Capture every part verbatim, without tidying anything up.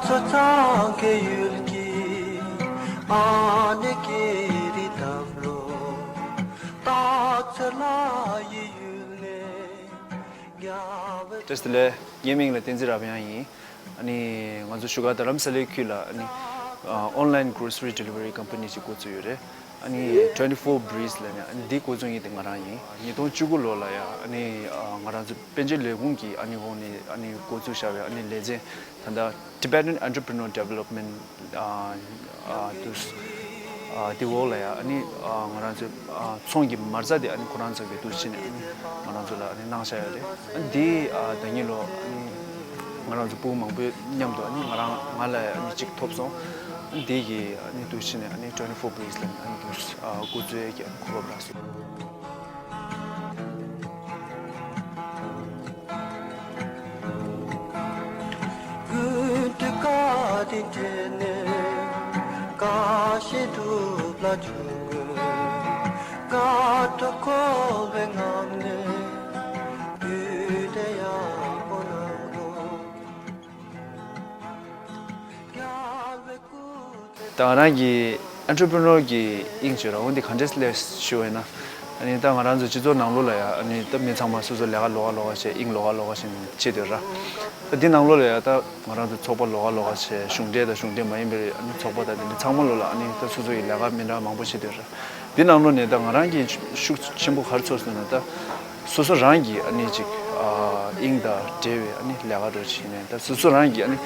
ཚོ་ཚང་གི་ཡུལ་གྱི་ཨ་ནེ་ཀེ་རི་དམ་ལོ། སྟག་འཚེར་ལ་ཡི་ཡུལ་ནས་རྒྱལ་བའི། བཀྲ་ཤིས་བདེ་ལེགས། ངའི་མིང་ལ་བསྟན་འཛིན་རབ་དབྱངས་ཡིན། ཨ་ནི་ང་ཚོ་བཞུགས་སྒར་རྡ་རམ་ས་ལའི་ཁུལ་ལ་ཨ་ནི་ཨོན་ལའིན་གྷོ་རོ་སི་རི་ཌེ་ལི་ཝ་རི་ཀམ་པ་ནི་ཅིག་འགོ་བཙུགས་ཡོད་རེད། ཨ་ནི་twenty four Breeze ལབ་ནས་ཨ་ནི་འདི་འགོ་འཛུགས་མཁན་དེ་ང་རང་ཡིན། ཉིས་སྟོང་བཅུ་དགུ་ལོ་ལ་ཡ་ཨ་ནི་ང་རང་ཚོ་པཎ་ཆེན་ལས་ཁུངས་ཀྱི་ཨ་ནི་འོག་ནས་ཨ་ནི་འགོ་བཙུགས་བཞག་པའི་ཨ་ནི་ལེ་ཚན་ད་ལྟ་Tibetan Entrepreneur Development ཨ་ཨ་དུས་ཨ་དེ་འོག་ལ་ཡ་ཨ་ནི་ཨ་ང་རང་ཚོའི་ཨ་ཚོང་གི་མ་རྩ་དེ་ཨ་ནི་ཁོ་རང་ཚོ་གིས་འདུག་བྱས་ནས་ཨ་ནི་ང་རང་ཚོ་ལ་ཨ་ནི་གནང་བཞག་ཡོད་རེད། ཨ་ནི་དེ་ཨ་ཟླ་ཉིན་ལོ་ཨ་ནི་ང་རང་ཚོ་ཕྲུ་གུ་མང་པོའི་མཉམ་དུ་ཨ་ནི་ང་རང་ང་ལ་ཨ་ནི་གཅིག་ཐོབ་སོང་། ཨ་ནི་དེ་གིས་ཨ་ནི་འདུག་བྱས་ནས་ཨ་ནི་twenty four Breeze ལ་ཨ་ནི་འདུག་ཨ་འགོ་འཛུགས་ཡས་ཀྱི་ཨ་ནི་གོ་སྐབས་རག་སོང་། ཀུན་ཏུ་བཀའ་དྲིན་དྲན་ནས་བཀའ་བཞིན་སྒྲུབ་ལ་བྱུང་དགོས། བཀའ་ཁྲོམ་བསྐོར་བའི་ངང་ནས་དུས་དེ་ཡག་པོ་གནང་རོགས། རྒྱལ་བའི་སྐུ་ཚེ། ད་ང་རང་གི་ཨན་ཊར་པི་རི་ནོར་གྱི་དབྱིངས་ཅིག་ར་འོ་འདི་ག་འདྲས་ལས་ཞུ་བས་ན། ཨ་ནི་ད་ང་རང་ཚོ་སྤྱི་ཚོགས་ནང་ལོགས་ལ་ཡ་ཨ་ནི་ད་མི་ཚང་མ་སོ་སོ་ལས་ཀ་ལོགས་ཀ་ལོགས་ཀ་བྱས་དབྱིངས་ལོགས་ཀ་ལོགས་ཀ་བྱས་ནས་བྱེད་སྡོད་ར། ད་འདི་ནང་ལོགས་ལ་ཡ་ད་ང་རང་ཚོ་ཚོགས་པ་ལོགས་ཀ་ལོགས་ཀ་བྱས་གཞུང་འབྲེལ་དང་གཞུང་འབྲེལ་མ་ཡིན་པའི་ཨ་ནི་ཚོགས་པ་དང་དེ་འདྲ་ཚང་མ་ལོགས་ལ་ཨ་ནི་ད་སོ་སོ་ཡི་ལས་ཀ་མི་འདྲ་མང་པོ་བྱེད་སྡོད་ར། འདི་ནང་ལོགས་ནས་ད་ང་རང་གི་ཤུགས་ཆེན་པོ་ག་རེ་ཚོར་སོང་ན་ད། སོ་སོ་རང་གི་ཨ་ནི་ཅིག་ཨ་དབྱིངས་དང་འབྲེལ་བའི་ཨ་ནི་ལས་ཀ་རོ་བྱས་ནས་ད་སོ་སོ་རང་གི་ཨ་ནི་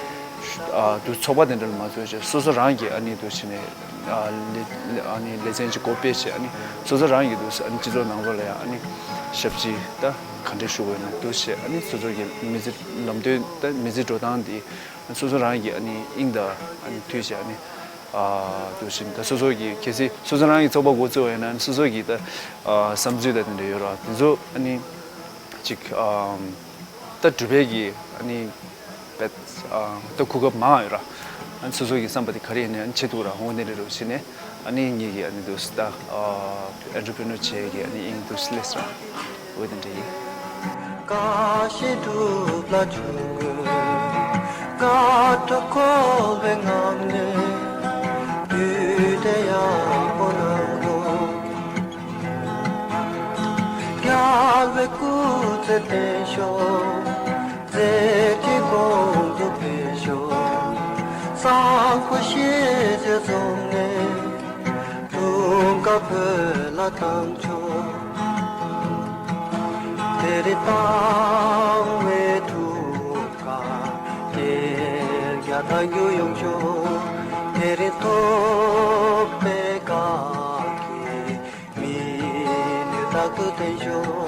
ཨ་དུ་ཚོགས་པ་དེ་འདྲ་ལ་མ་ཚོགས་བྱས་སོ་སོ་རང་གི་ཨ་ནི་དུ་བྱས་ནས་ཨ་ལེ་ཨ་ནི་ལེ་ཚན་ཅིག་སྒོ་ཕྱེ་བྱས་ཨ་ནི་སོ་སོ་རང་གི་དུ་ཨ་ནི་སྤྱི་ཚོགས་ནང་ལོགས་ལ་ཡང་ཨ་ནི་ཞབས་ཕྱི་ད་ག་འདྲས་ཞུ་དགོས་ན་དུ་བྱས་ཨ་ནི་སོ་སོ་གི་མི་ཚེ་ལམ་སྟོན་ད་མི་ཚེ་འགྲོ་སྟངས་དེ་སོ་སོ་རང་གི་ཨ་ནི་དབྱིངས་དང་ཨ་ནི་མཐུན་བྱས་ཨ་ནི། ཨ་དུ་བཞིན་ད་སོ་སོ་གི་གལ་སྲིད་སོ་སོ་རང་གི་ཚོགས་པ་འགོ་བཙུགས་པ་ཡིན་ན་སོ་སོ་གི་ད་ཨ་བསམ་ཚུལ་ད་དེ་འདྲ་ཡོད་ར་དེ་ཚོ་ཨ་ནི་ཅིག་ཨ་ད་གྲུབ་པའི་གི་ཨ་ནི་བེད་ཨ་ད་གོ་སྐབས་མང་ཡོད་ར། ཨ་ནི་སོ་སོ་གི་བསམ་པ་དེ་ག་རེ་ཡིན་ནའི་ཨ་ནི་བྱེད་ཐུབ་ར་འོང་དེ་འདྲ་རུ་བྱས་ནས་ཨ་ནི་ངེད་ཀྱི་ཨ་ནི་དུ་ད་ཨ་ཨེན་ཊར་པི་རི་ནོར་བྱེད་ཀྱི་ཨ་ནི་དབྱིངས་དུ་སླེབས་ར། འོ་དེ་འདྲ་ཡིན། བཀའ་བཞིན་སྒྲུབ་ལ་བྱུང་དགོས། བཀའ་ཁྲོམ་བསྐོར་བའི་ངང་ནས་དུས་དེ་ཡག་པོ་གནང་རོགས། རྒྱལ་བའི་སྐུ་ཚེ་བརྟན་ཤོག། མཛད་འཕྲིན་གོང་དུ་འཕེལ་ཤོག། བཟང་པོ་ཤེས་བྱ་འཛོམས་ནས། འཁྲུངས་སྐར་བོད་ལ་བཏང་ཆོག། དེ་རིང་བཏང་བའི་འཁྲུངས་སྐར་བསྐལ་བརྒྱར་ཐལ་འགྱུར་ཡོང་ཆོག། དེ་རིང་ཐོབ་པའི་བཀའ་དགེ་མི་ནུས་རྟག་ཏུ་བརྟན་ཤོག།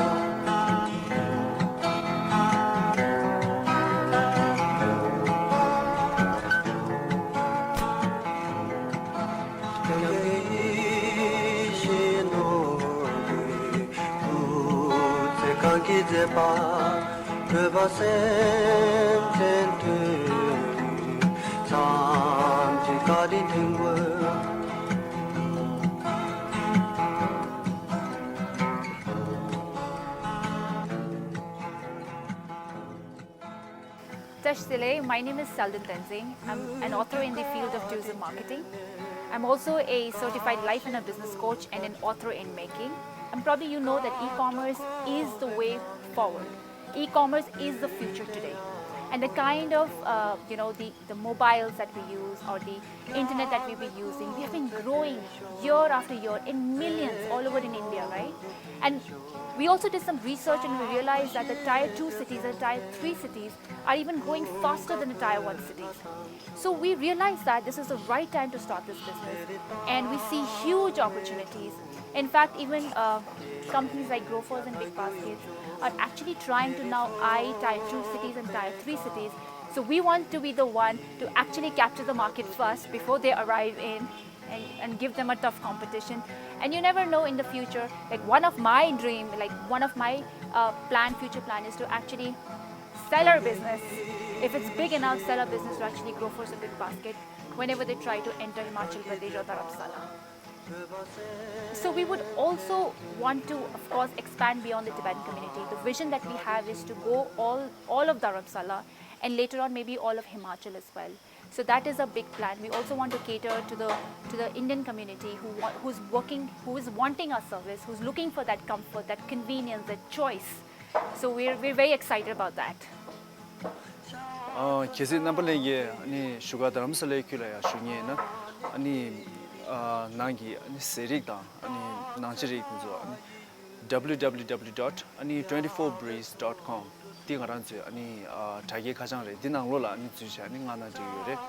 བཀྲ་ཤིས་བདེ་ལེགས, my name is Selden Tenzing. I'm an author in the field of tourism marketing. I'm also a certified life and a business coach and an author in making. And probably you know that e-commerce is the way forward. E-commerce is the future today. And the kind of, uh, you know, the, the mobiles that we use or the internet that we've been using, we have been growing year after year in millions all over in India, right? And we also did some research and we realized that the tier two cities and tier three cities are even growing faster than the tier one cities. So we realized that this is the right time to start this business, and we see huge opportunities. In fact, even uh, companies like Grofers and Big Baskets are actually trying to now eye tier two cities and tier three cities. So we want to be the one to actually capture the market first before they arrive in and, and give them a tough competition. And you never know in the future, like, one of my dream, like, one of my uh, plan, future plan is to actually sell our business. If it's big enough, sell our business to actually Grofers or Big Basket whenever they try to enter Himachal Pradesh or Dharamsala. So we would also want to, of course, expand beyond the Tibetan community. The vision that we have is to go all, all of Dharamsala and later on maybe all of Himachal as well. So that is a big plan. We also want to cater to the to the Indian community who wa- who's working, who is wanting our service, who's looking for that comfort, that convenience, that choice. So we're we're very excited about that. ཨ། གལ་སྲིད་རྣམ་པ་ལྷན་རྒྱས་ཨ་ནི་བཞུགས་སྒར་རྡ་རམ་ས་ལའི་ཁུལ་ལ་ཡང་བཞུགས་མཁན་ཡིན་ན། ཨ་ནི་ཨ། ནང་གི་ཨ་ནི་ཟས་རིགས་དང་ཨ་ནི་ནང་ཆས་རིགས་དེ་ཚོ་ཨ་ནི་www dot twenty-four breeze dot com དེ་ང་རང་ཚོའི་ཨ་ནི་ཨ། དྲ་རྒྱའི་ཁ་བྱང་རེད། འདི་ནང་ལོགས་ལ་ཨ་ནི་འཛུལ་བྱས་ཨ་ནི་མངགས་ན་འགྲིག་ཡོད་རེད།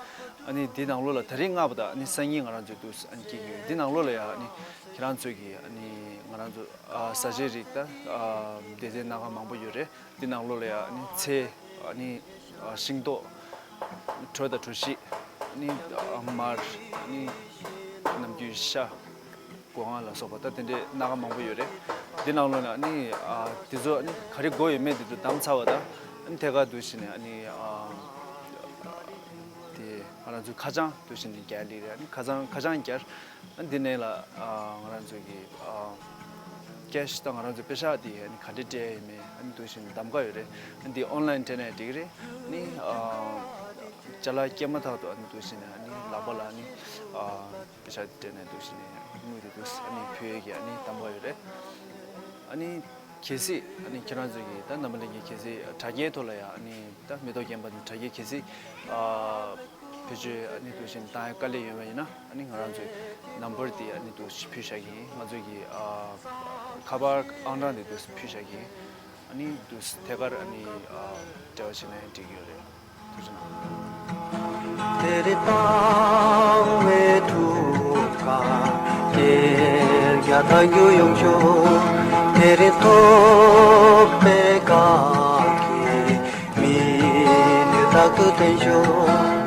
ཨ་ནི་འདི་ནང་ལོགས་ལ་ད་རེས་མངགས་པ་དང་ཨ་ནི་སང་ཉིན་ང་རང་ཚོའི་འདུག་ཨ་ནི་སྐྱེལ་གྱི་ཡོད། འདི་ནང་ལོགས་ལ་ཡང་ཨ་ནི་ཁྱེད་རང་ཚོ་གི་ཨ་ནི་ང་རང་ཚོ་ཨ། བཟའ་བཅའི་རིགས་དང་ཨ། སྡེ་ཚན་སྣ་ཁ་མང་པོ་ཡོད་རེད། འདི་ནང་ལོགས་ལ་ཡང་ཨ་ནི་ཚལ། ཨ་ནི་ཨ། ཤིང་ཏོག་གྲོ་དང་གྲོ་ཞིབ། ཨ་ནི་ཨ། མར། ཨ་ནི་ནམ་རྒྱུན་ཤ། སྒོ་ང་ལ་སོགས་པ་ད་དེ་འདྲའི་སྣ་ཁ་མང་པོ་ཡོད་རེད། འདི་ནང་ལོགས་ནས་ཨ་ནི་ཨ། དེ་ཚོ་ཨ་ནི་ག་རེ་དགོས་ཡོད་མེད་དེ་ཚོ་བདམས་ཚར་བ་དང་། ཨ་ནི་ཐད་ཀར་འདུག་བྱས་ནས་ཨ་ནི་ཨ། དེ་ང་རང་ཚོའི་ཁ་བྱང་འདུག་བྱས་ནས་རྒྱག་ལེ་རེད། ཨ་ནི་ཁ་བྱང་ཁ་བྱང་རྒྱག་ཨ་ནི་འདི་ནས་ལ་ཨ། ང་རང་ཚོ་གི་ཨ། ཀེ་ཤི་དང་ང་རང་ཚོའི་པེ་ཤག་དེ་ཨ་ནི་ག་འདྲ་སྤྲད་ཡོད་མེད་ཨ་ནི་འདུག་བྱས་ནས་གདམ་ག་ཡོད་རེད། ཨ་ནི་འདི་ཨོན་ལན་སྤྲད་ནའི་འགྲིག་རེད། ཨ་ནི་ཨ། ཅ་ལག་སྐྱེལ་མ་ཐག་ཏུ་ཨ་ནི་འདུག་བྱས་ནས་ཨ་ནི་ལག་པ་ལ་ཨ་ནི་ཨ། པེ་ཤག་དེ་སྤྲད་ནའི་འདུག་བྱས་ནས་དངུལ་དེ་འདུག་ཨ་ནི་ཕུལ་ཡས་ཀྱི་ཨ་ནི་གདམ་ག་ཡོད་རེད། ཨ་ནི་གལ་སྲིད་ཨ་ནི་ཁྱེད་རང་ཚོ་གི་ད་རྣམ་པ་ལྷན་རྒྱས་གལ་སྲིད་དྲ་རྒྱའི་ཐོག་ལ་ཡང་ཨ་ནི་ད་མེ་ཏོག་རྒན་པ་དང་དྲ་རྒྱའི་གལ་སྲིད་ཨ། བེད་སྤྱོད་ཨ་ནི་འདུག་བྱས་ནས་བཏང་ཡ་དཀའ་ལས་ཡོད་པ་ཡིན་ན་ཨ་ནི་ང་རང་ཚོའི་ནམ་བར་དེ་ཨ་ནི་འདུག་ཕུལ་བཞག་གི་ཡིན། ང་ཚོ་གི་ཨ། ཁ་པར་ཨང་གྲངས་དེ་འདུག་ཕུལ་བཞག་གི་ཡིན། ཨ་ནི་འདུག་ཐད་ཀར་ཨ་ནི་ཨ། འབྲེལ་བ་བྱས་ན་ཡང་འགྲིག་གི་ཡོད་རེད། ཐུགས་རྗེ་གནང་། དེ་རེ་དང་བའི་ཐུགས་ཀ་དེར་རྒྱ་ཐག་རྒྱུ་ཡོང་ཤོག་དེ་རེ་ཐོབ་པའི་བཀའ་གི་མི་ནུས་རྟག་ཏུ་བརྟན་ཤོག